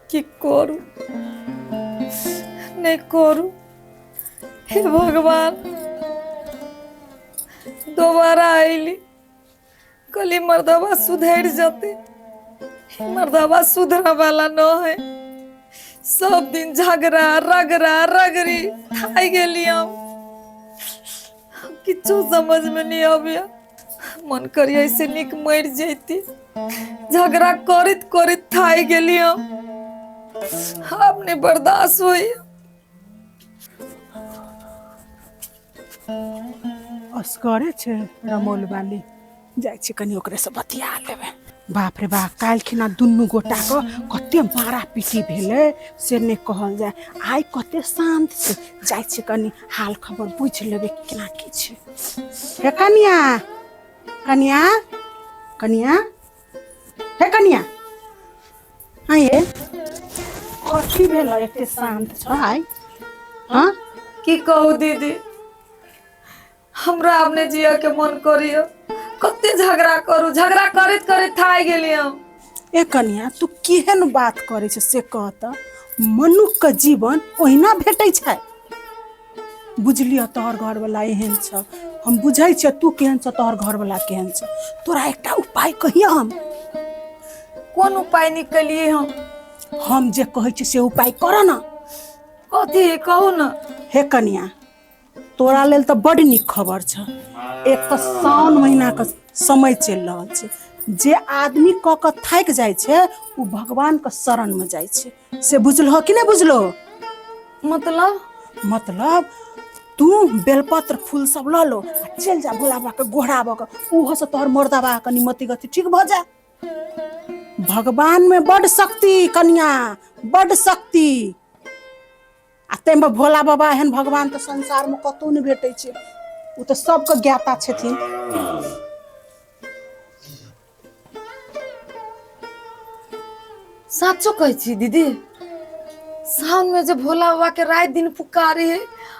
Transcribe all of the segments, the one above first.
की करू नहि करू हे भगवान। दोबारा अयली, कहली मर्दबा सुधरि जतै, मर्दबा सुधरऽ वाला न है। सब दिन झगड़ा रगड़ा रगड़ी, थाकि गेली हम। किछो समझमे नहि अबैया, मन करिए ऐसे नीक मरि जैती। झगड़ा करैत करैत थाकि गेली हम, आब नहि बर्दाश्त होइया। असगरे छै रमौल वाली, जाइ छी कनि ओकरेसँ बतिया लेबै। बाप रे बाप, काल्हि खिना दुनू गोटाके कते मारा पीटी भेलै से नहि कहल जाय, आइ कते शान्त छै। जाइ छी कनि हाल खबर बुझि लेबै केना की छै। हे कनिया, कनिया, कनिया, हे कनिया, हाँ ये कथी भेल एते शान्त छ आइ? हाँ की कहू दीदी, हमरा आब नहि जियऽ के मन करिय। कते झगड़ा करू, झगड़ा करैत करैत थाकि गेली हम। ए कनिया, तू केहन बात करै छै से कह तऽ, मनुख के जीवन ओहिना भेटै छै। बुझलियह, तोहर घरवला एहन छ, हम बुझै छियै तू केहन छ, तोहर घरवला केहन छ। तोरा एकटा उपाय कहिय हम। कोन उपाय निकलिए हम? हम जे कहै छी से उपाय कर न। कथी कहू न? हे कनिया, तोरा लेल तऽ बड नीक खबर छ। एक तऽ साउन महीनाके समय चलि रहल छै, जे आदमी कऽ कऽ थाकि जाइ छै ओ भगवानके शरणमे जाइ छै, से बुझलहो कि नहि बुझलहो? मतलब? मतलब तू बेलपत्र फूल सब लऽ लो आ चलि जा भोला बाबाके गोहराबऽ के, ओहो से तोहर मर्दबा कनि मति गति ठीक भऽ जाय। भगवान में बड शक्ति कनिया, बड शक्ति। आ ताहिमे भोला बाबा एहन भगवान तऽ संसारमे कतहु नहि भेटै छै, ओ तऽ सबके ज्ञाता छथिन। साचो कहै छी दीदी, सावन में जे भोला बाबा के रात दिन पुकारे है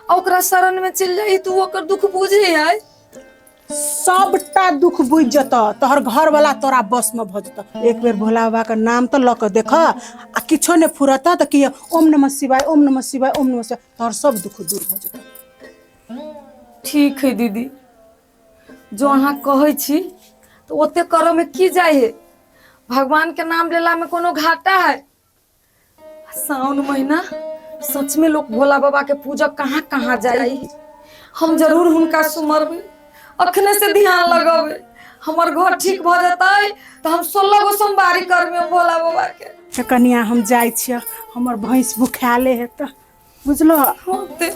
आ ओकरा शरण में चलि जाइ तऽ ओकर दुख बुझे है। सबटा दुख बुझि जेतऽ, तोहर घरवाला तोरा बस में भऽ जेतऽ। एक बेर भोला बाबा के नाम तऽ लऽ कऽ देख, आ किछो नहि फुरत तऽ कि ओम नमः शिवाय, ओम नमः शिवाय, ओम नमः शिवाय, तोहर सब दुख दूर भऽ जेतऽ। ठीक है दीदी, जो अहाँ कहै छी तऽ ओते करऽ में की जाइ है, भगवान के नाम लेला में कोनो घाटा है? सावन महीना सच में लोग भोला बाबा के पूजा कहाँ कहाँ जाई, हम जरूर हुनका सुमरबै, अखने से ध्यान लगबै। हमर घर ठीक भऽ जेतै तऽ हम 16 गो सोमवारी करबै भोला बाबा के। तऽ कनिया हम जाइ छियै, हमर भैंस भुखायले हेतै, बुझलो? होते।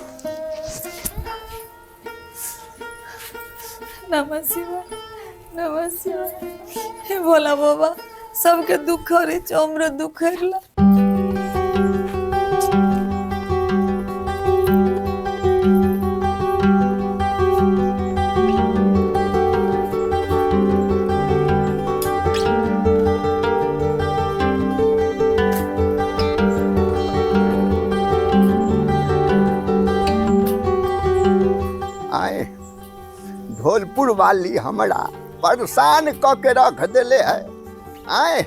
नमः शिवाय, नमः शिवाय, हे भोला बाबा, सबके दुख हरे छौ, हमरो दुख हरला। आए ढोलपुर वाली हमरा परेशान कऽ के रख देले है। आए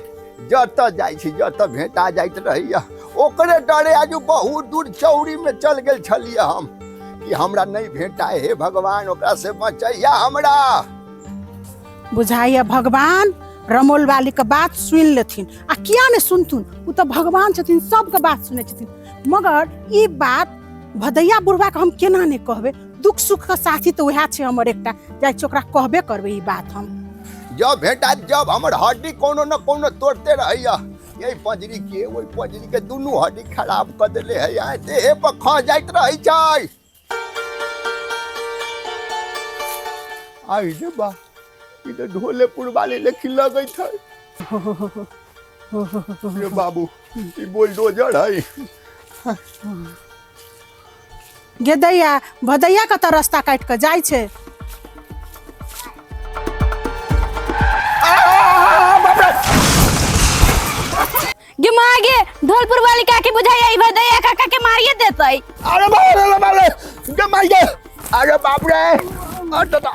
जतऽ जाइ छी जतऽ भेटा जाइत रहैया, ओकरे डरे आज बहुत दूर चौरी में चल गेल छलियै हम कि हमरा नहीं भेटाए। हे भगवान, ओकरा से बचैया हमरा। बुझाइया भगवान रमोल वाली के बात सुनि लेथिन, आ किया नहि सुनथुन, ओ तऽ भगवान छथिन, सबके बात सुनै छथिन। मगर ई बात भदैया बुढ़बा के हम केना नहि कहबै, दुख सुख के साथी तऽ वएह छै हमर एकटा, जाइ छी ओकरा कहबे करबै ई बात हम। जब भेटा जब हमर हड्डी कोनो न कोनो तोड़ते रहैया, यही पंजरी के ओहि पंजरी के दुनू हड्डी खराब कऽ देले है, आय देहे पर खा जाइत रहै छै। आई रे बा, ई तऽ ढोलेपुर वाले लेकिन लगैत है। रे बाबू, ई बुलडोजर है। गे दैया, भदैया कतऽ रास्ता काटि कऽ जाइ छै? गे माँ गे, ढोलपुर वाली काकी बुझाइया ई भदैया काका के मारिए देतै। अरे बाप रे बाप रे, गे माई गे, अरे बाप रे, अरे दादा,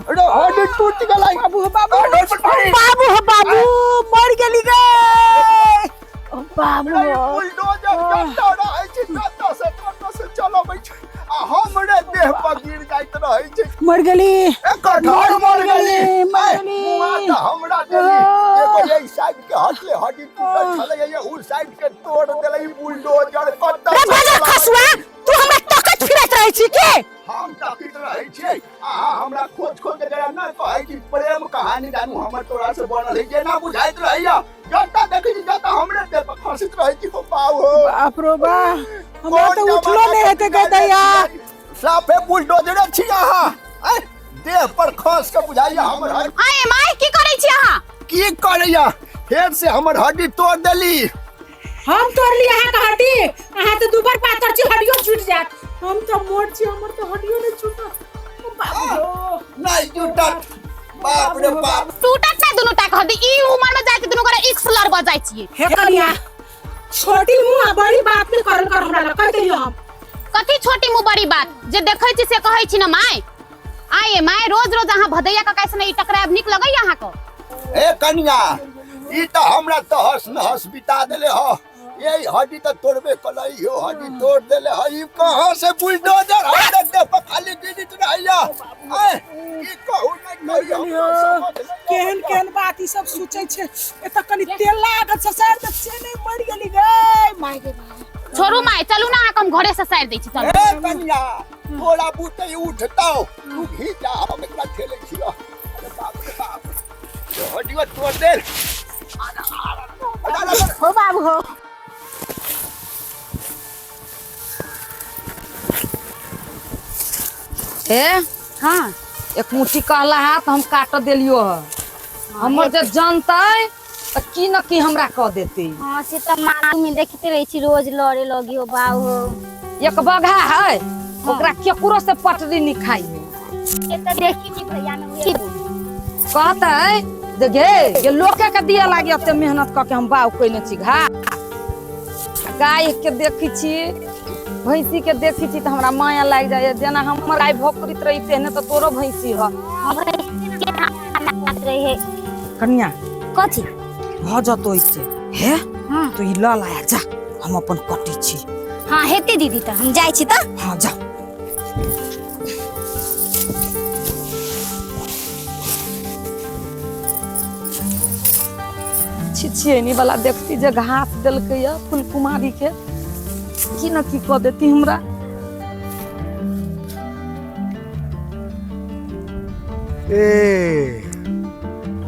अरे हड्डी टूट गेलै। बाबू हो बाबू, ढोलपुर भाई। बाबू हो बाबू, मर गेली गे। बाबू रे बुलडोजर जतऽ रहै छै ततऽ से ततऽ से चलबै छै आ हमरे देह पर गिर जाइत रहै छै। मर गेली। एकर ढोर मर गेली। मर ए, गेली। मुआ तऽ हमरा देली। एगो एहि साइड के हटले हड्डी टूटल छलै, ये उ साइड के तोड़ देलै बुलडोजर। कतऽ रे से बाजर चलबै? खसुआ, तू हमरा तकत फिरैत रहै छी के? हम तकित रहै छियै, अहाँ हमरा खोज खोज के जरा नहि कहै कि प्रेम कहानी जानू हमर तोरा से बनल है, जेना बुझाइत रहैया। जतऽ देखै छी जतऽ हमरे देह पर खसित रहै छी। हो बाप हो। बाप रो बा, हमरा कोन तऽ उठलो जमाना नहि के हेतै गे दैया। साफे बुलडोजरे छी अहाँ। आँय, देह पर खस के बुझाइया हमर हड्डी। आय माय, की करै छी अहाँ? की करैया, फेर से हमर हड्डी तोड़ देली। हम तोड़ली अहाँके हड्डी? अहाँ तऽ दुबर पातर छी, हड्डियो छूटि जायत। हम तऽ मोट छी, हमर तऽ हड्डियो नहि छूटत। बाप रो। नहि जुटत, बाप रे बाप। टूटत ना दुनू टा के हड्डी। ई उमर में जाके दुनू गोरा इक्स लड़बऽ जाइ छियै। हे कनिया, छोटी मुँह आ बड़ी बात नहि करल कर हमरा लग, कहि देलियौ हम। कथी छोटी मुँह बड़ी बात? जे देखै छी से कहै छी न माय। आये माय, रोज रोज अहाँ भदैया काका से ई टकरायब नीक लगैया अहाँके? ए कनिया, ई तऽ हमरा तहस नहस बिता देले ह। यही हड्डी तऽ तोड़बे कलै हो, हड्डी तोड़ देले ह। ई कहाँ से बुलडोजर हमरे देह पर खाली गिरित रहैया। ए, की कहू, नहि कहियो, हमरा समझ नहि केहन अबैया। केहन बात ई सब सोचै छै। एतऽ कनि तेल लागत ससारि दे से नहि। मरि गेली गै माय गे माय। छोड़ू माय, चलू ना, अहाँके हम घरे से सारि दै छी, चलू। ए कनिया, तोरा बुते उठतौ? तू घीचा, हम एकरा ठेलै छियौ। अरे बाप रे बाप, यो हड्डियो तोड़ देल। अरे, अरे, अरे। हो बाबू हो। ए हाँ, एक मुट्ठी कहला हा तऽ हम काट देलियो ह। हमर जे जनतै तऽ की न की हमरा कऽ देतै। हाँ, से तऽ मालूम है, देखते रहै छी रोज लड़े लगी हो बाऊ हो। एक बघा है, ओकरा केकरो से पटरी नहीं खाई है। से तऽ देखी छी भैया ने उहे। कहतै जे गे ये लोके के दिया लागी, एते मेहनत कऽ के हम बाउ कयने छी। घा गाय के देखै छी, भैंसी के देखै छी तऽ हमरा माया लागि जाइए। जेना हमर गाय भोकरित रही तेहने तऽ तोरो भैंसी ह। रहे। कनिया। कथी? भऽ जतो ऐसे हे। हाँ। तो ई लऽ लाया जा, हम अपन कटै छी। हाँ, हेतै दीदी, तऽ हम जाइ छी तऽ। हाँ, जा। छिछियनी वाला देखती जे घास देलकै या फुलकुमारी के, की न की कऽ देती हमरा। ए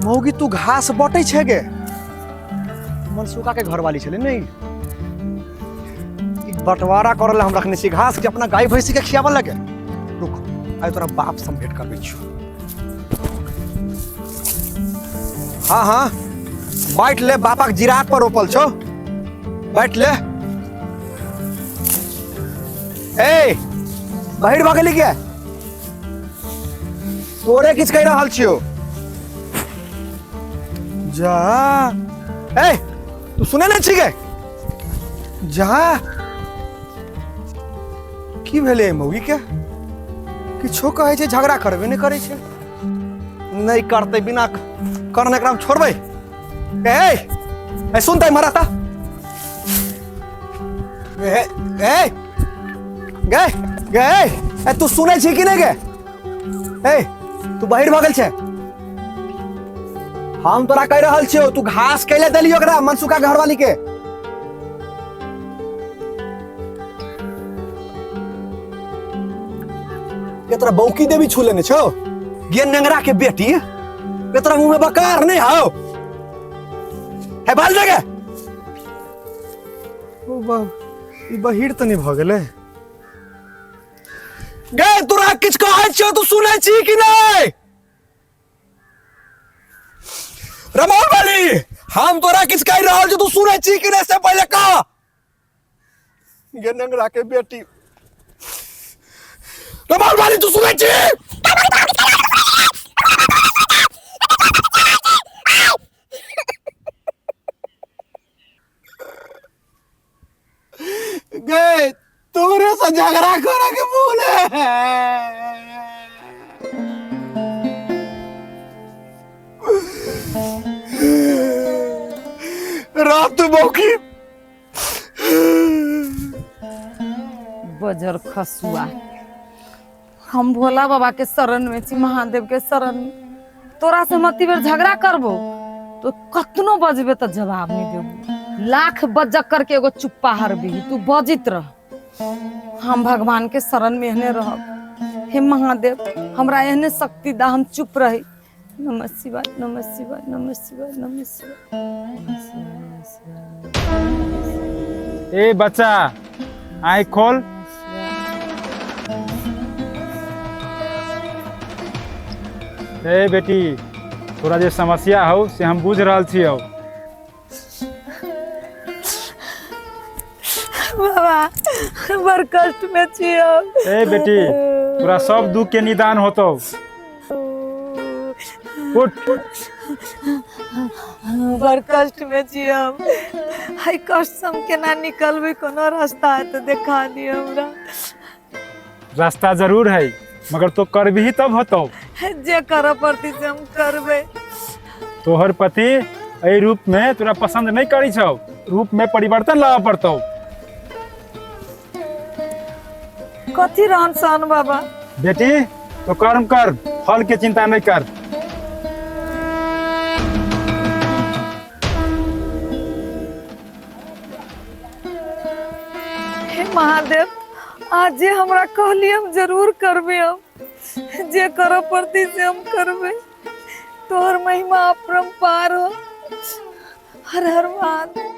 मौगी, तू घास बटै छै गे? मनसुखा के घरवाली छलै ने ई। ई बंटवारा करऽ लए हम रखने छी घास के अपना गाय भैंसी के खियाबऽ लगे। रुक, आइ तोरा बाप से हम भेंट करबै छियौ। हाँ हाँ, बाँटि ले, बापाक जिरात पर रोपल छौ, बाँटि ले। ए बहिर भऽ गेली के? तोरे किछु कहि रहल छियौ। जा, ए तू सुने नहि छी गे? जा, की भेलै मौगी के? किछो कहै छै झगड़ा करबे नहि करै छै। नहि करतै, बिना करने एकरा हम छोड़बै? ए ए, सुनतै मरता। ए ए गे गे, ए तू सुनै छी कि नहि गे? ए तू बहिर भऽ गेल छै। हम तोरा कहि रहल छियौ, तू घास कैले देलियो ओकरा मनसुखा घरवाली के? ये तोरा बौकी देवी छू लेने छौ गे नेंगरा के बेटी? ये तोरा मुंह में बकार नहीं हौ? हे बाल दे गे। ओ बा, ई बहिर तऽ नहि भऽ गेलै गे? तोरा किछु कहै छियौ, तू सुनै छी कि नहि? रमौल वाली, हम तोरा किछु कहि रहल छी, तू सुनै छी कि नहि से पहिले कह। गे नेंगरा के बेटी रमौल वाली, तू सुनै छी? गे तोरे से झगड़ा करे के भूल है। रात मौकी बजर खसुआ। हम भोला बाबा के शरण में छी, महादेव के शरण में। तोरा से हम अति बेर झगड़ा करबो तो कतनो बजबे तो जवाब नहीं देबो। लाख बजक करके एगो चुप्पा हरबी, तू बजित रह। हम भगवान के शरण में एहने रहब। हे महादेव, हमरा एहने शक्ति दा हम चुप रही। नमः शिवाय, नमः शिवाय, नमः शिवाय, नमः शिवाय। ए बच्चा, आँख खोल। ए बेटी, तोरा जे समस्या हौ से हम बुझ रहल छियौ। बाबा, बड़ कष्ट में छियौ। ए बेटी, तोरा सब दुख के निदान होतौ। उठ। बड़ कष्ट में छी हम। हाय कष्ट से हम केना निकलबै? कोनो रास्ता है तो देखा दियौ हमरा। रास्ता जरूर है, मगर तो करबही तब होतौ। जे करऽ पड़तै से हम करबै। तोहर पति एहि रूप में तोरा पसंद नहीं करी छौ। रूप में परिवर्तन लाबऽ पड़तौ। कथी रहन सहन बाबा? बेटी, तो कर्म कर, फल के चिंता नहीं कर। हे महादेव, आज जे हमरा कहली हम जरूर करबै। हम जे करऽ पड़तै से हम करबै। तोहर महिमा अपरंपार हो। हर हर महादेव।